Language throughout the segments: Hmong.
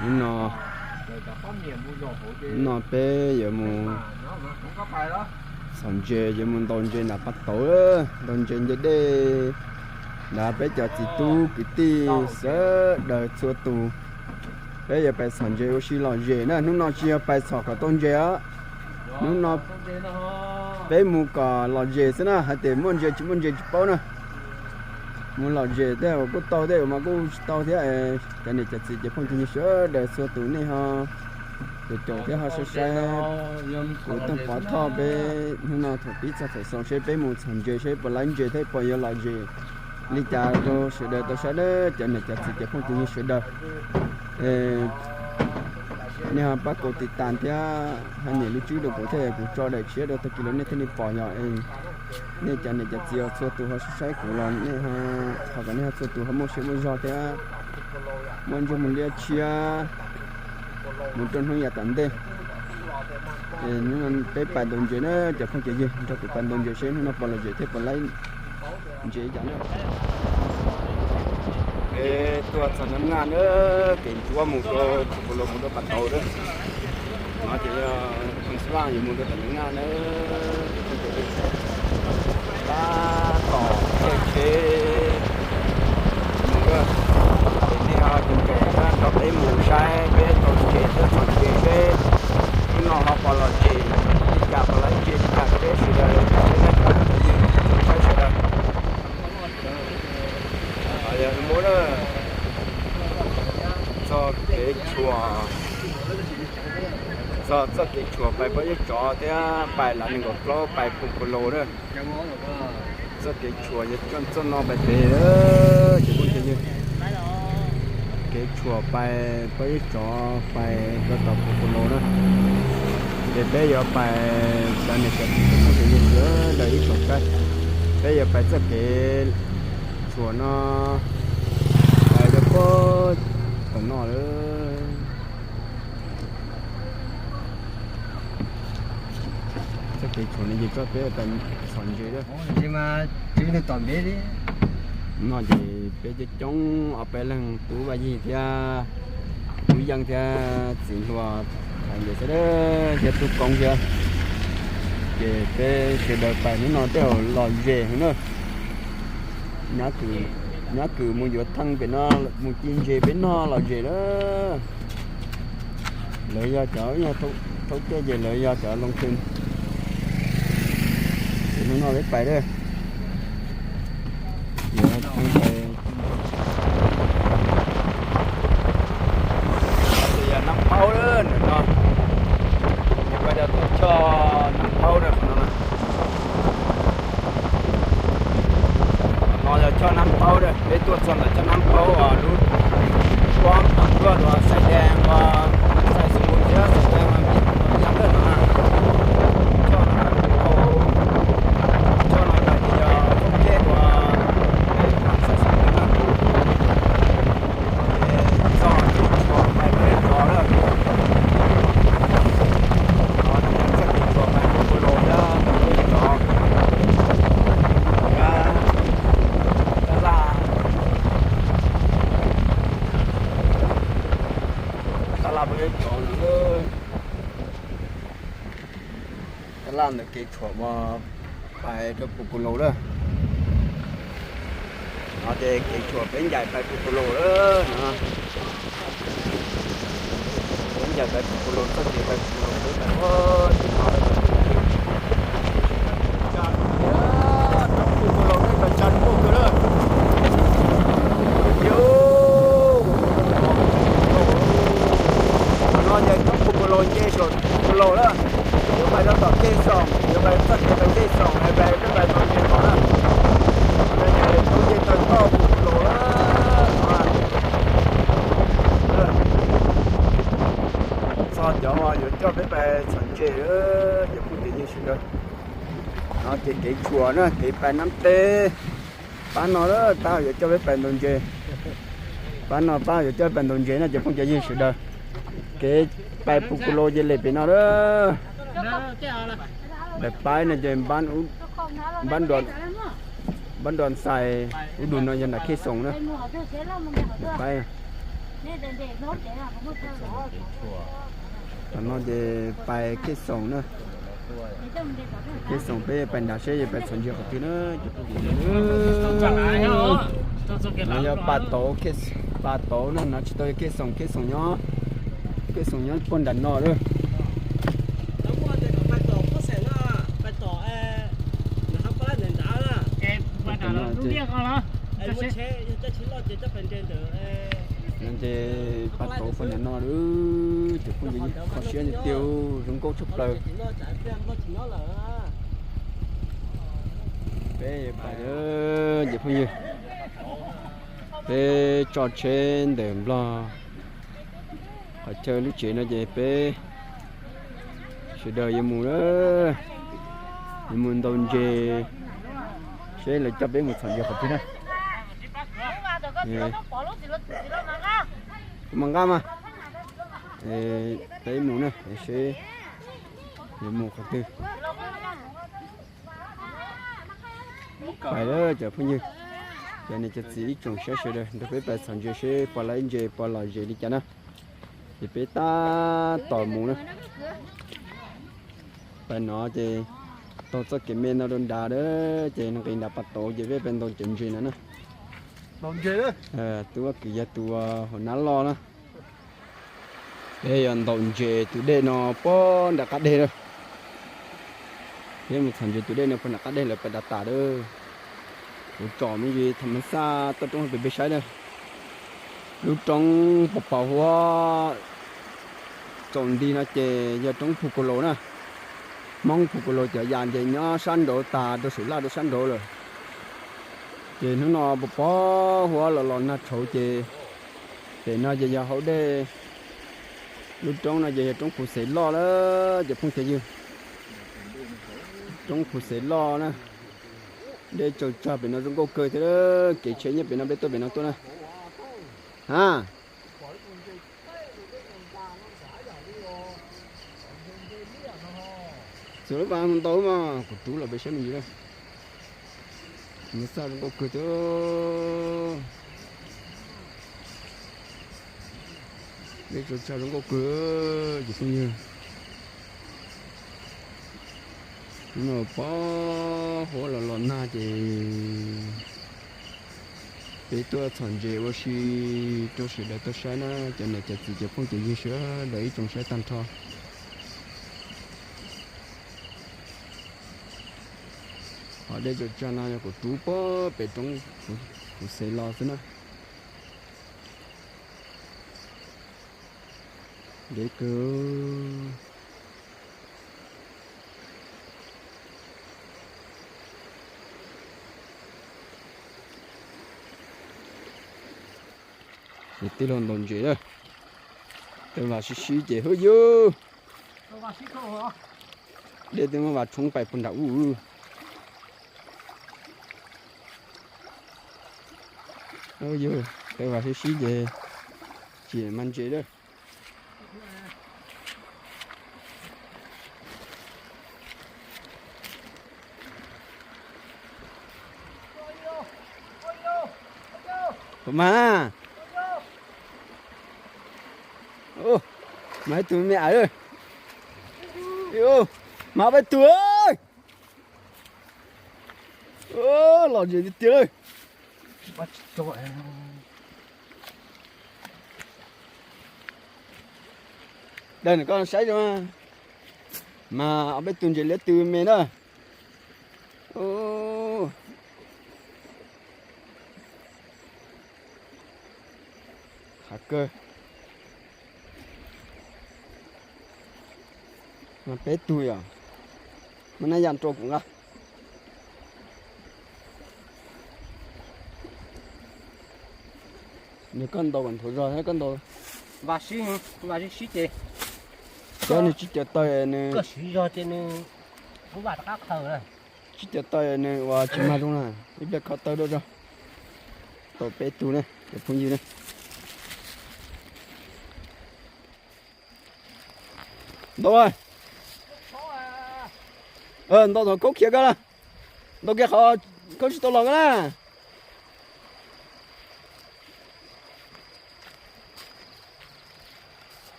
Hnub no, hnub no peb yuav mus txhom ntses, yuav mus ntaus ntses nram pas tauv, ntaus ntses nce dej nrog peb cov txiv tub kwv tij sawv daws txhua tus. Peb yuav pais txhom ntses ua si lom zem na, hnub no tsis yog pais txhom kom tau ntses os. Hnub no peb mus kom lom zem xwb na, hais tias muaj ntses tsis muaj ntses tsis paub na. Mus lom zem tej uas kuj tau, tej uas mas kuj tsis tau thiab. Cov niam cov txiv cov phooj cov ywg sawv daws txhua tus nej ho caum caum thiab ho saib saib kuv Tooj Pov Thoj peb hnub no thaum pib txog thaum xaus seb peb mus txhom ntses seb puas laib ntses thiab puas yuav lom zem li cas rau sawv daws tau saib na cov niam cov txiv cov phooj cov ywg sawv daws. Nej ho pab kuv tiv tas thiab ho nias lub tswb rau kuv thiab, kuv tso daim tshiab rau tag kis los nej thiaj li pom yog nej cov niam cov txiv txhua tus ho saib saib kuv los nej ho, thov kom nej ho txhua tus ho muaj siab muaj zog thiab muaj ntsej muag liab tshiab mus rau hnub yav tom ntej. Hnub no peb pais ntaus ntses na cov phooj cov ywg, nrog kuv pais ntaus ntses seb hnub no puas lom zem thiab puas laib ntses li cas na. Peb tuaj txog Nab Ngaj na, kev ntsuab mus rau Phu Ku Los mus rau Pas Tau na. No ces yog Phu Xab Vaj yuav mus rau tom Nab Ngaj na. Tab tom caij tsheb mus na, ces nej ho caum caum thiab nrog peb mus saib peb tau ntses thiab txhom ntses seb hnub no ho puas lom zem li cas, puas laib ntses li cas rau peb sawv daws saib na cov phooj cov ywg saib sawv daws. Yog mus na, txog kev tshuam, txog txoj kev tshuam pais Pab Yeeb Tsov thiab pais Lav Nees Nkaum Plaub pais Phu Ku Los na. Txoj kev tshuam yog txoj no pais pem, ces kuj ces kev tshuam pais Pab Yeeb Tsov pais rau tom Phu Ku Los na. Ces peb yuav pais cov niam cov txiv cov phooj cov ywg sawv daws ib tsoom saib, peb yuav pais txoj kev tshuam no pais rau puag tom no lawm. Txoj kev tshuam no ces coj peb pais txhom ntses lawm. No ces peb coob coob ob peb leeg, tub Vaj Yig thiab tub Yeej thiab txiv hluas Thaiv Ntes xwb thiab tub Koob thiab. Ces peb sawv daws pais hnub no tej zaum lom zem heev na. Nyab Kws mus yuav theej pem no mus ci ntses peb noj lom zem lawm. Lawv yog cov thaub caj ces lawv yog cov loo thwm. Ces hnub no peb pais lawm. Yuav theej pais. Yog Nab Paub lawm ntawm no. Ces pais rau tom choj Nab Paub na qhov no na. No yog choj Nab Paub na, peb tuaj txog ntawm choj Nab Paub uas lub pob tom tuaj rau Xais Dees, uas Xais Xus Npus thiab Xais Dees Yaj Lwj no na. Choj no, choj no ces yog thoob ceg uas Xais Xus Npus na. Txog kev tshuam pais Pab Yeeb Tsov lawm. Txog kev tshuam pais Phu Ku Los thiab Pab Yeeb Tsov. Tab laj, tab laj Pab Yeeb Tsov lawm. Tab laj ntawm kev tshuam uas pais rau Phu Ku Los lawm. No ces kev tshuam peb ncaim pais Phu Ku Los lawm no. Peb ncaim pais Phu Ku Los, txoj kev pais Phu Ku Los peb pais puag tim no lawm. Roob Phu Ku Los peb pais tsa muaj kawg lawm. Qhov no ces roob Phu Ku Los nce saum Phu Ku Los lawm. Yuav pais rau tom Ceg Xoom, yuav pais txoj kev pais Ceg Xoom, pais peb pais tau nce no na. Roob nce tawg toj Phu Ku Los lawm. Txog cov uas yuav coj peb pais txhom ntses, cov phooj cov ywg sawv daws. No ces kev tshuam na, kev pais Nab Teb. Pab no lawm, pab yuav coj peb pais ntaus ntses. Pab no pab yuav coj pais ntaus ntses no cov phooj cov ywg sawv daws. Kev pais Phu Ku Los ces lem pem no lawm. Daim paib no ces npab nrov, Pab nrog ntxais ub dug no yog nram Khej Xoom na. Pais, tam no ces pais Khej Xoom na. Khej Xoom peb pais nrad seb yuav pais txhom ntses qhov twg na. No yog pas tauv, pas tauv na, no tsis tau yog Khej Xoom, Khej Xoom nyob, Khej Xoom nyob puag nram no lawm. Ces pas tauv puag nram no lawm, ces phooj ywg, kho siab tiag tiag, zoo nkauj tshaj plaws. Peb pais, ces phooj ywg, peb tso tsheb ntawm Nplog qhov chaw lub tsev no ces peb sawv daws yuav mus, yuav mus ntaus ntses, seb lawv coj peb mus txhom ntses qhov twg na. Kuv mam nqa mas, peb mus na, seb yuav mus qhov twg. Pais lawm cov phooj ywg, cov niam cov txiv ib tsoom saib sawv daws nrog peb pais txhom ntses seb puas lom ntses puas lom zem li cas na. Ces peb tab tom mus na. Pais no ces taug txoj kev me no rau nrad, ces nqis nram pas tauv ces peb pais ntaus cov ntses no na. Tus kwv yog tus hauv nab loj na. Peb yuav ntaus ntses tus dej no puag nram qab deg lawm. Peb mus txhom ntses tus dej no puag nram qab deg lawm pais dav tas lawm. Kuv tsom me ntsis tham mas xaj toj roob pem peb saib na. Lub roob pos pos huab tsaus nti no ces yog roob Phu Kos Laus na. Hmoob Phu Kos Laus cov yas ces nyob sab nraud tas rau saum laj rau sab nraud lawm. Ces hnub no pos pos huab los los nag tshauv ces pem no ces yog hauv dej. Lub roob no ces yog roob Phu Xev Loj lawm ces phooj ywg. Roob Phu Xev Loj na. Dej tsaws tsag pem no zoo nkauj kawg thiab, kev tsheb nyob pem no peb tuaj pem no tuaj na. Ha. Txawm lub pas ntau mas kuv rub los peb saib me ntsis na. Nws xaj zoo nkauj kawg thiab. Dej tsaws tsag zoo nkauj kawg ces phooj ywg. Hnub no pos huab los los nag ces peb tuaj txhom ntses ua si rau sawv daws tau saib na, cov niam cov txiv cov phooj cov ywg sawv daws ib tsoom saib tag nrho. Qhov dej tsaws tsag no yog kuv rub puag pem roob Phu Xev los xwb na. Deb kawg. Ces tij laug ntaus ntses na, taw vam sib sib ces hwb yug. Dej twb muab vas tshoob pais puag nram ub. Yug, taw vam sib sib ces tsis mas ntses lawm. Puas mas? Mas ib tug me me a. Mas peb tug. Lom zem tiag tiag lawm. Dag nws koj saib zoo, mas ob peb tug ntses liab tw me na. Hav kawg. Mas peb tug yom. Muab nab yaj rau kuv nqa. Nws koj ntaus kom nthuav zog thiab koj ntaus. Vas sib, vas sib sib ces. Cov nws tsis cov taw nws. Koj siv zog ces nws, kuv vas rov qab qhaws na. Tsis cov taw nws ua tsis mag zoo na, ib pliag kho taw dua zog. Tau peb tug na cov phooj ywg na. Ntau, ntau thaum khaub khiav koj na. Ntau kiag qhov Khaub tsis tau los na.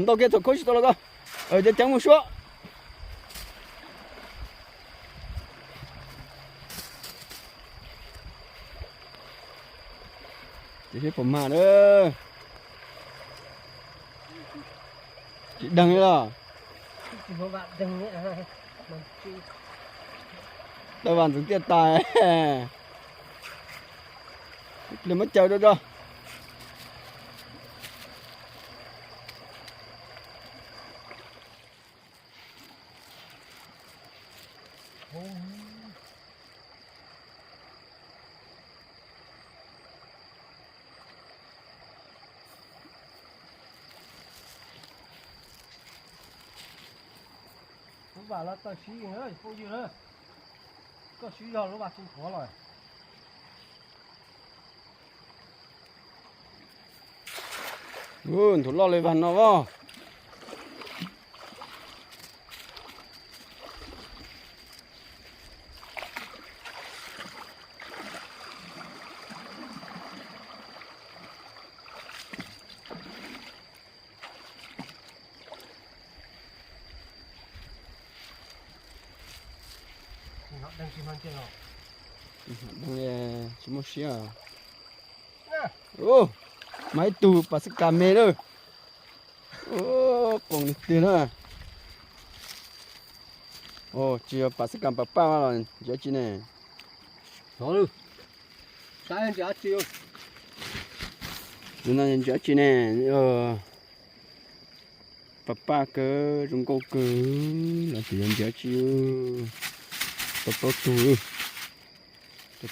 Ntau kiag thaum khaub tsis tau los ko. Cov ceev mus suab. Ces seb puas mag na. Tsis deeg li los. Tau vas ntxwv tiaj tas. Ib pliag muab caw rau tso. Lub vas los tawm sib na, phooj ywg na. Koj sib zog lub vas tsis qhuav los. Nthuav loj li vas no os. Tsis muaj siab. Mas ib tug pas xab kas me lawm. Qoos tiag tiag na. Tsis yog pas xab kas pas paj los ntsia tsi ne. Tus no ntsia tsi ne. Pas paj kawg, zoo nkauj kawg, los tsis yog ntsia tsi. Tau plaub tug. Tsis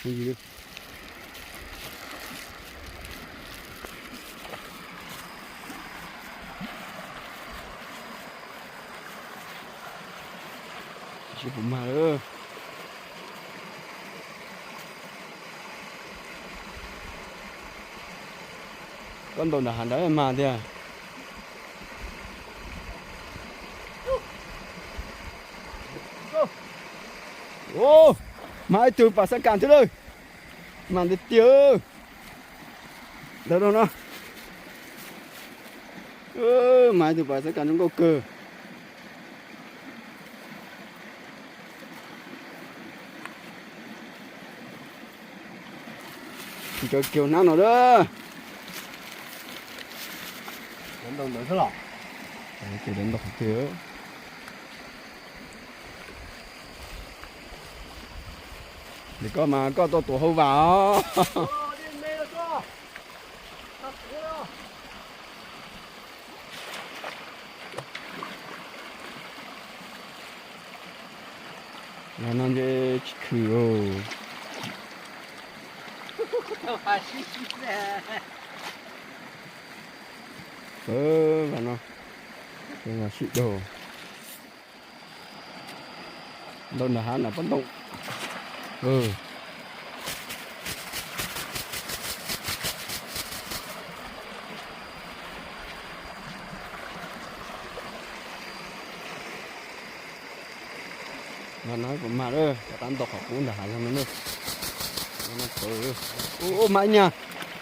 puas mag lawm. Koj ntaus nram hav nrad mag tiag. Mag ib tug pas xab kas thiab lawm. Mag ntiag tiag. Ntawm no no. Mag ib tug pas xab kas zoo nkauj kawg. Ntsia kiag hnab no lawm. Ntau ntawd xwb los. Ces ntau qhov twg. Ces koj mas koj tuaj tuav hauv vas os. Vas no ntshe tsis khwm os. Vas no, vas sib dhau. Ntau nram hav nram pob ntoo. Vas no puas mag lawm, rov qab ntaus qhov qub nram hav zoov no na. Ub, mag ib niag,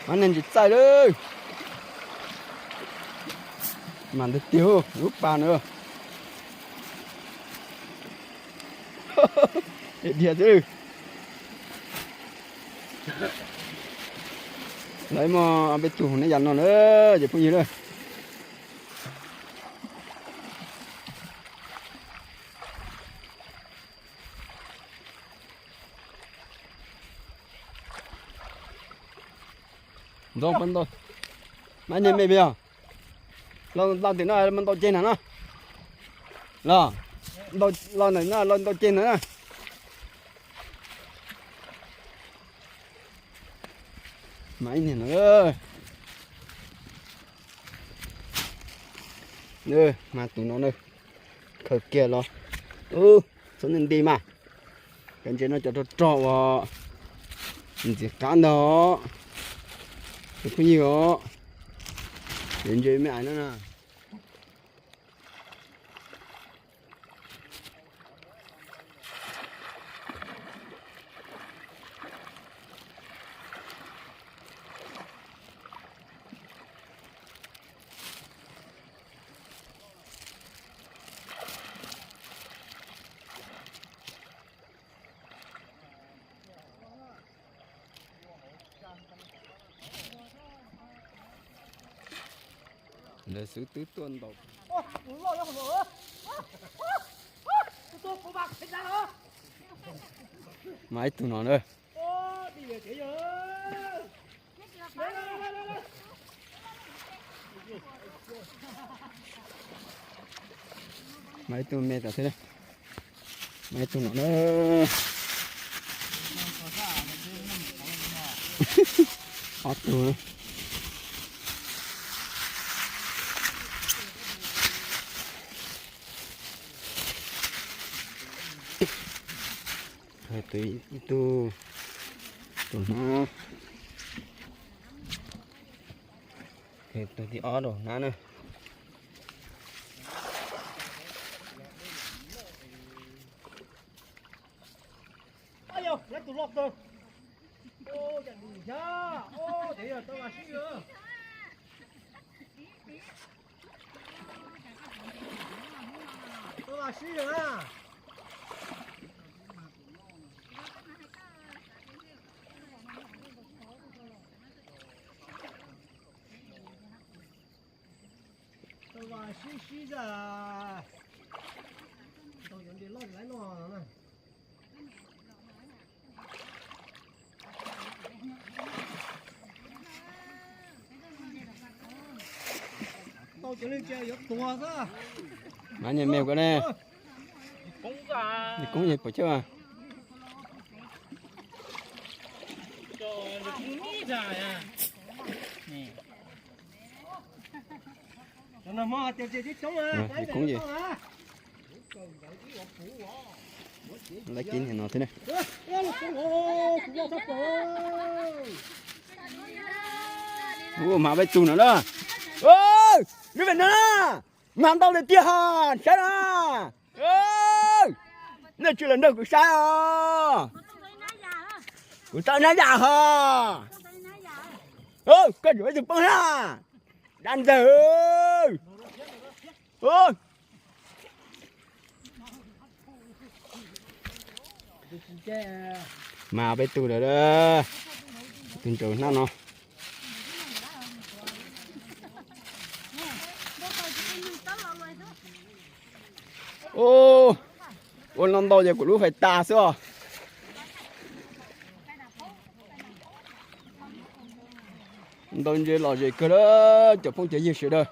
mag niag ntsis txaij lawm. Mag ntiag tiag, lub pas na. Dhia xwb. Lawv muaj peb tug neb yam no na, ces phooj ywg na. Ntxoov, mas niag me me os. Los tim no, los ntau ceg na no. Los, los ntawm no, los ntau ceg na na. Mas ib niag no. Mas tus no na, khaws kiag los. Txhob nti nti mas. Cov ntses no cov rog rog uas ntxim qab ntag. Tus phooj ywg os, cov ntses me ais no na. Lawv xwb twb tuaj ntaus. Mas ib tug no na. Mas ib tug me tas thiab. Mas ib tug no na. Ob tug. Tus ib tug, tus no, tus thib ob rau hnab na. Tau vas sib sib zag, tau yuav nres loj laiv no na. Tau cov neeg cia yuav tuag xwb. Mas nyuag me ko ne. Koob yog pom chawj mas. Koob yog. Lawv kib no thiab ne. Ua mas peb tug no na. Lub vej no na, mas ntau tiag tiag ho, saib na. Nej tsis los nrog kuv saib os. Kuv tau nab yam ho. Koj yuav ib tug poob na. Dab ntxawg. Mas peb tug lawm, tus ntsaws hnab no. Ua no ntau ces kuv lub fais tas xwb os. Ntau ntses lom zem kawg lawm cov phooj cov ywg sawv daws.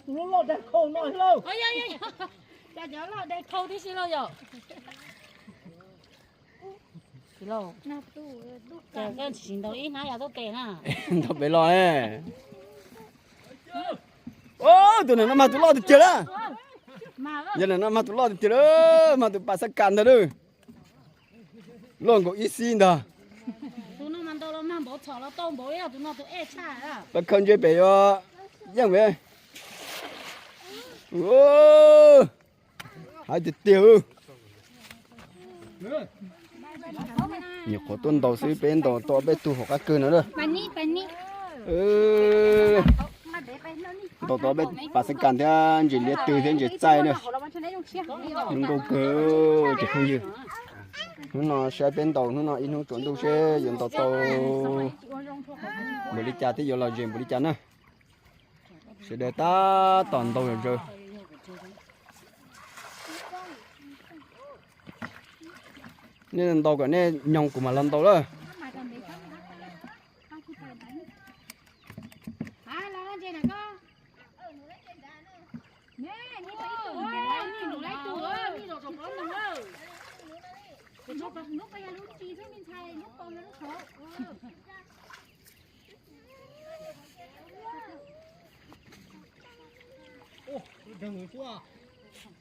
Tus loj loj dag khau no lauj. Cas cov loj dag khau tib si lauj yom. Cas koj tsis ntaus ib hnab yas tuaj tes na. Ntaus pem los ne. Tus no mas tus loj tiag tiag lawm. Yog no mas tus loj tiag tiag lawm, mas tus pas xab kas ntag lawm. Loj nkaus ib xib ntag. Pas khaws ntses pem yuav yeej ve. Hais tiag tiag. Nyuam qhuav tuaj ntaus xwb peb ntaus tau peb tug hauv qab kawg no na. Ntaus tau peb pas xab kas thiab ntses liab tw thiab ntses txaij na. Zoo nkauj kawg cov phooj ywg. Hnub no saib peb ntaus hnub no ib hnub tsaus ntuj seb yuav ntaus tau npaum li cas thiab yuav lom zem npaum li cas na. Sawv daws tab tom ntaus zom zaws. Nej ntaus kom nej nyoog kuv mam los ntaus lawm.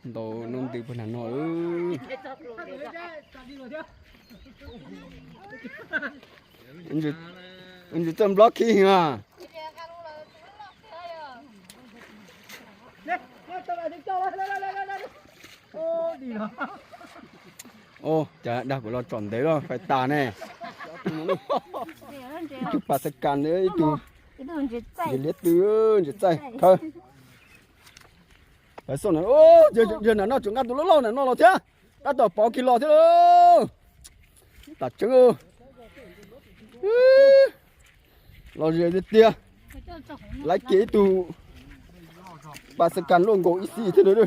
Ntaus nub ntws puag nram no. Ntses txawj nplob khib heev a. Cas dag kuv los tsom ntev lawm fais tas ne. Ib tug pas xab kas, ib tug ntses liab tw, ntses txaij khawb. Yog nram no tseem nqa tus loj loj nram no los thiab, tab tom pov kiag los thiab lauj. Tam tseeb. Los ze tiag tiag. Laiv kiag ib tug pas xab kas luaj nkaus ib xib thiab na.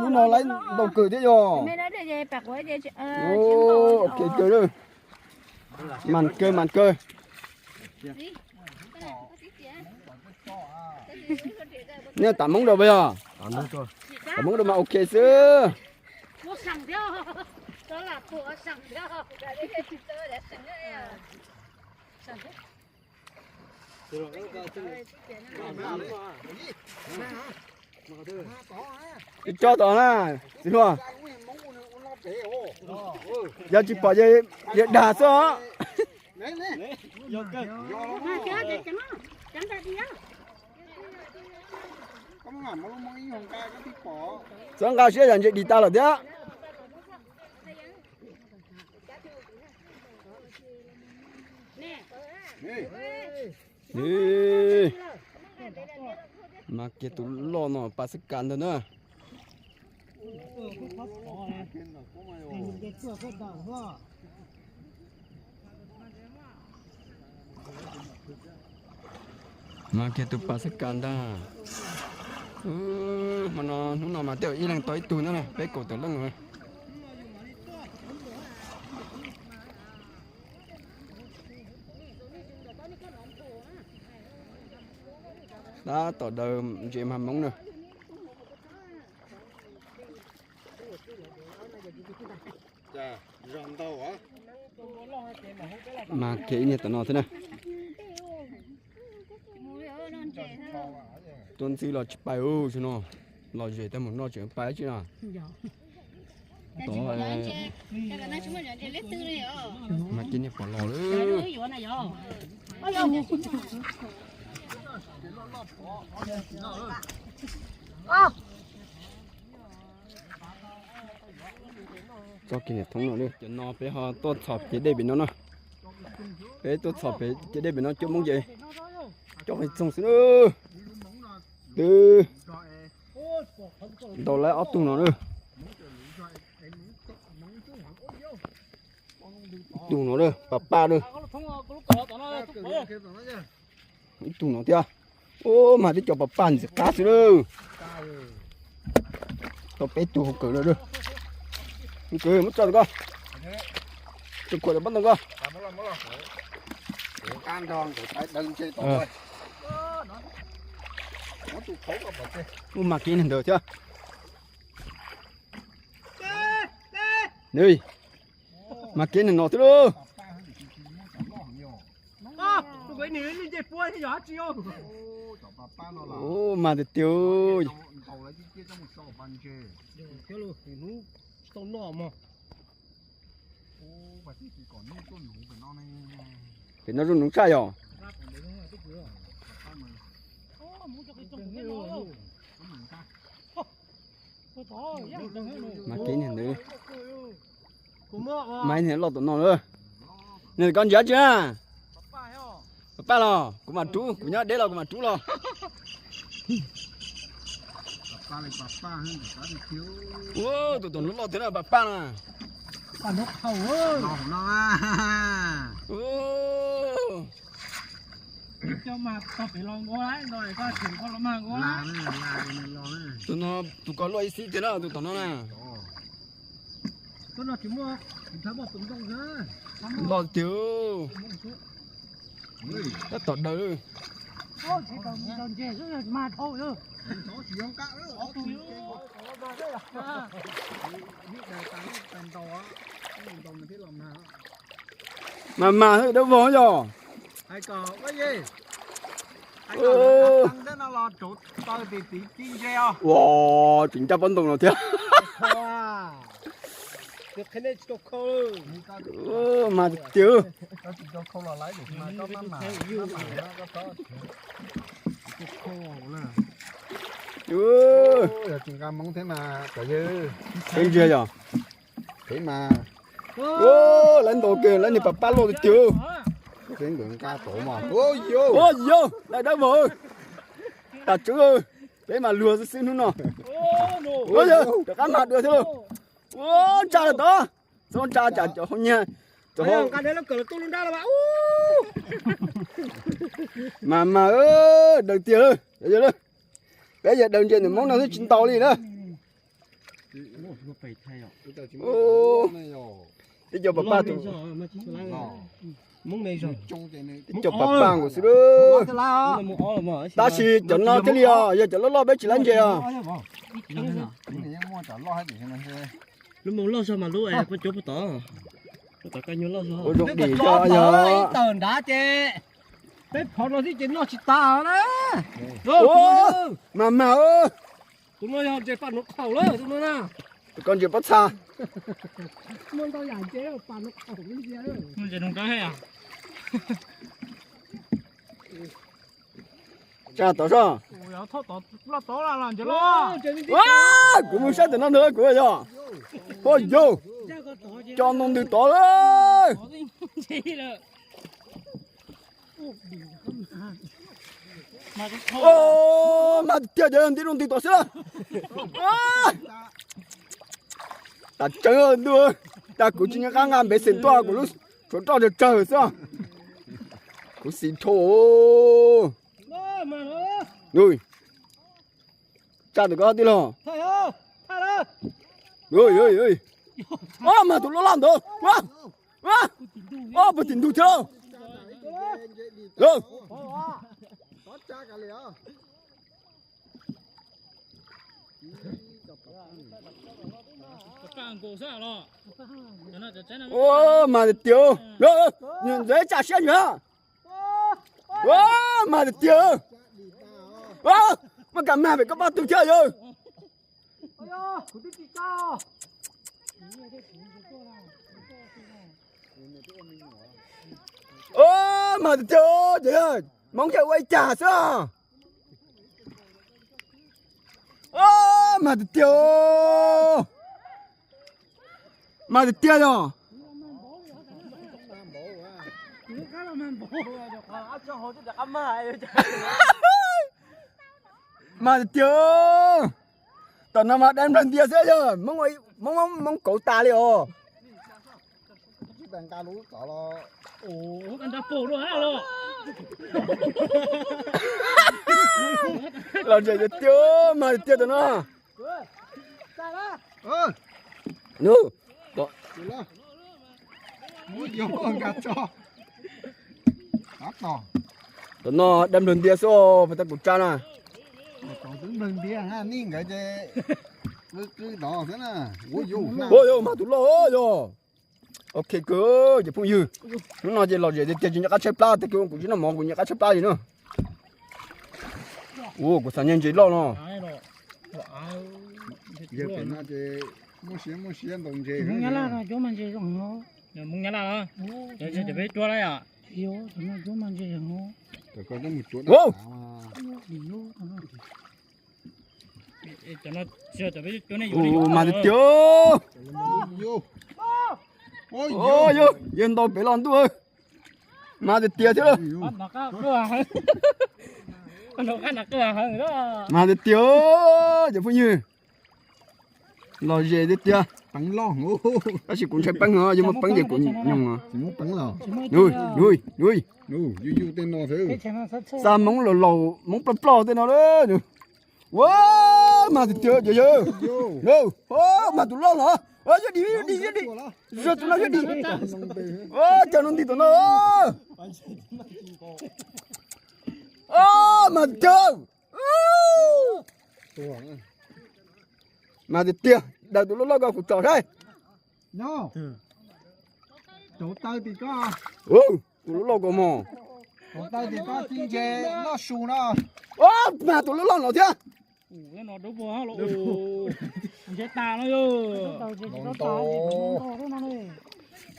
Lub no laiv ntau kawg thiab yog. Ok kawg lawm. Mas kawg mas kawg. Nej tas Hmoob rau puas yog? Tas Hmoob rau mas ok xwb. Ib co tod na, txiv hluas. Yog tsis pom ces dag xwb os. Txhob nqa siab, yam ntses dim tas lawm thiab. Mas kiag tus loj no pas xab kas ntag na. Mas kiag tus pas xab kas ntag. Hmo no hnub no mas twb ib leeg tau ib tug na, peb kaum tawm leej. Tab tom daws ntses mas Hmoob na. Mas kiag ib niag tom no thiab na. Tuaj ntxwb los tsis pais ub, no los zem tau mus noj tseem pais tsi no. Mas kiag niag pom los lawm. Txoj kev niam thoob no, cov no peb ho tuaj txhom pem dej pem no na. Peb tuaj txhom pem dej pem no cuab Hmoob ces coj qhov txoog xwb na. Twb ntau lawm ob tug no na. Ib tug no na, pas paj na. Ib tug no thiab. Ub, mas twb cov pas paj ntxim qab xwb na. Tau peb tug hauv kawm lawm. Kawm muab tso rau koj. Tso khuam rau pob ntoo koj. Ub, mas kiag niag ntawd thiab. Mas kiag niag no thiab lauj. Ub, mas tiag tiag. Pem no zoo noov tshaj yog. Mas kiag niag ntawd. Mas niag loj tom no lawm. Nws koj ntsia tsi na? Pas paj los kuv mam rub, kuv nyob deb los kuv mam rub los. Ub, tus tom no loj thiab na, pas paj na. Tus no tus ko luaj ib xib tiag na, tus tom no na. Loj tiag. Tab tom daws. Mas mas dawb vog yog. Ua, tseem ncaj pob ntoo no thiab. Mas tiag. Peb ntsia yog. Lawv ntau kawg, lawv niag pas paj loj tiag tiag. Ua yog, lawv dawb vog. Tas tswv, peb mas luag xwb xwb hnub no. Ua yog, rov qab mag dua thiab lauj. Ua, tsa lawm tod. Txhob tsa tsam cov hau nyiag, cov hau. Mas mas, daws tiag lawm. Peb yog daws ntses ntawm Hmoob no twb tsis ntau li na. Ib co pas paj tus, ib co pas paj nkaus xwb. Tab sis cov no thiaj li os, yog cov loj loj peb tsis laib ntses os. Lub moo loj zog mas lub, ua zoo dim zog yog. Tawm nrad ces peb phov no thiab ces noj tsis tas na. Mas mas, tus no yog ntses pas nraub qaum lawm tus no na. Tus ko ntses pob txha. Muaj ntau yam ntses pas nraub qaum. Tsa tod soj. Kuv mus saib ntawm no ntag kuv yog. Hos yog, co ntoo ntws tod lawm. Mas tiag tiag, nti rau ntws tod xwb. Tas tseeb ntuj, tas kuv tsis nco qab nqa npev xeem tuaj, kuv lub tshuav roj tsawg tsawg xwb. Kuv xis dhau. Tsa tus ko tij laug. Mas tus loj loj ntawd. Puag tim ntug thiab. Ua mas tiag tiag, ntxeev tsam siab ntsha. Ua mas tiag tiag, muaj kas mag pem koj poj tug thiab yawg. Ua mas tiag tiag, ces Hmoob yawg ua ib cag xwb. Ua mas tiag tiag, mas tiag tiag yog. Mas tiag tiag, tam no mas dai nplawg ntias xwb yog, Hmoob kauv tas li os. Los zem tiag tiag, mas tiag tiag tam no. Tam no dai nplawg ntias xwb, puas tau kuv tsa na. Ua yog mas tus loj yog. Ok kawg cov phooj ywg, hnub no ces los zem tiag tiag, tsis nco qab tshaib plab, tag kis kuv tsis noj mov kuv nco qab tshaib plab li na. Ua kuv xav nyiag ntses loj no. Mas tiag tiag, yawg ntau pem los ntuj, mas tiag tiag thiab. Mas tiag tiag, cov phooj ywg, los zem tiag tiag. Tab sis kuv ntshai peeb no, yog muaj peeb ces kuv nyoog. Xa Hmoob laus laus, Hmoob ploj ploj tej no. Ua mas tiag tiag, yawg, yawg, mas tus loj los, yawg dim, yawg dim, yawg dim, zog tus no yawg dim. Ua cas no nti tom no. Mas tiag tiag, mas tiag tiag, daws tus loj loj ko kuv tsom saib. Tus loj loj ko mog. Mas tus loj loj no thiab.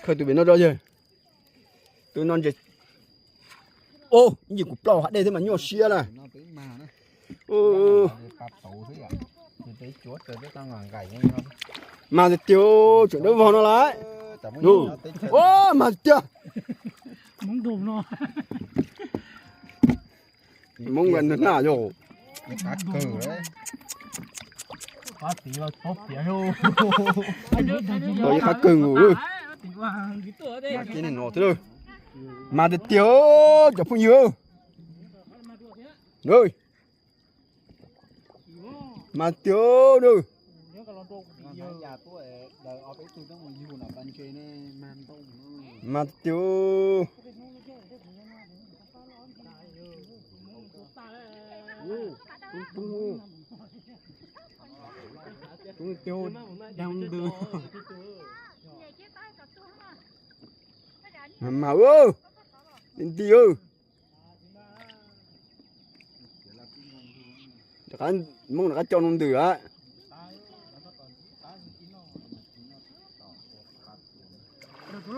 Khaws tus pem no rau yawg. Tus no ntses. Ib ntsis kuv plaub hav dej thiab mas nyuaj siab na. Mas tiag tiag, tseem dawb vog no lawm. Mas tiag tiag. Hmoob nqa nag yog. Ib qab kawg nkaus lawm. Mas tiag tiag cov phooj ywg. Mas tiag na. Mas tiag. Mas mas, nti nti. Rov qab, Hmoob rov qab coj no ntws lawm.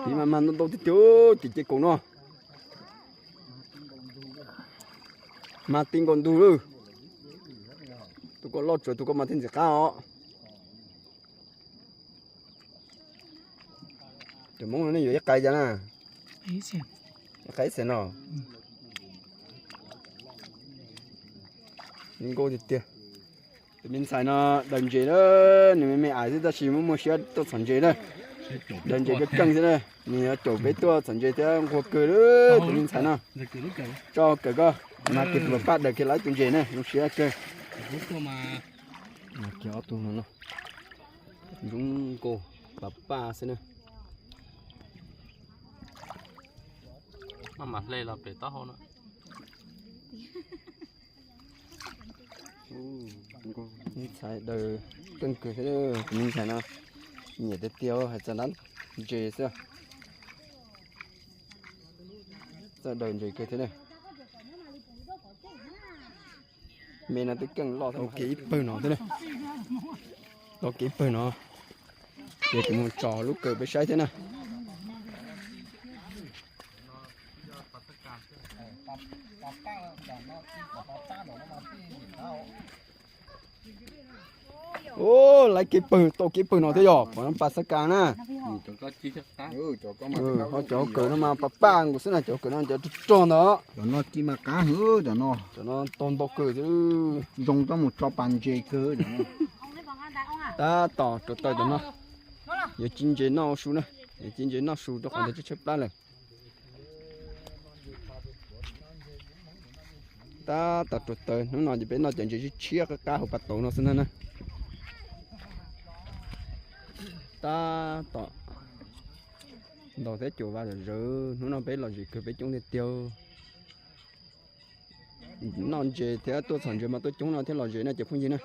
Tiv mas mas ntau ntau tiag tiag, ces ces kaum no. Mas ti nkaus ntug lawm. Tus ko loj tsuav tus ko mas thiaj ntxim qab os. Cov Hmoob no nej yuav ib qais cas na? Ib qais ib xees no. Nkauj tiag tiag. Tus me ntxhais no daws ntses na, nws me me ais xwb tab sis muaj muaj siab tuaj txhom ntses na. Daws ntses keej keej xwb na, nws yuav caum peb tuaj txhom ntses thiab nquag kawg li tus me ntxhais no. Tso kawm koj, mas kiag tus pab daws kiag lawv tus ntses na, zoo siab kawg. Mas kiag ob tug no no, zoo nkauj pab pab xwb na. Maj mam hle los pem taub hau no. Me ntxhais daws keej kawg thiab, tus me ntxhais no nyiam tiag tiag hais txog nab ntses xwb. Txawj daws ntses kawg thiab na. Me no twb keej loj tau kev ib pawg no thiab na. Tau kev ib pawg no. Ces kuv mus tso lub kawm peb saib thiab na. Ua, laiv kev pawg, tau kev pawg no thiab yog pom no pas xab kas na. Ho cov kawm no mas pas paj nkaus xwb na, cov kawm no cov rog rog ntawd. Cov no ci mas qab hwv, cov no tau ntau kawg thiab. Zoo coj mus tso pas ntses kawg. Tab tom rau taws cov no, yuav ci ntses noj su na, yuav ci ntses noj su rau qhov ntawd tshaib tshaib plab lawm. Tab tom rau taws, hnub no ces peb noj cov ntses tshiab tshiab qab qab hauv pas tauv no xwb na. Tab tom ntaus thiab cuam vas zom zaws, hnub no peb lom zem kawg peb coob tiag tiag. Noj ntses thiab tuaj txhom ntses mas tuaj coob no thiab lom zem na cov phooj ywg na.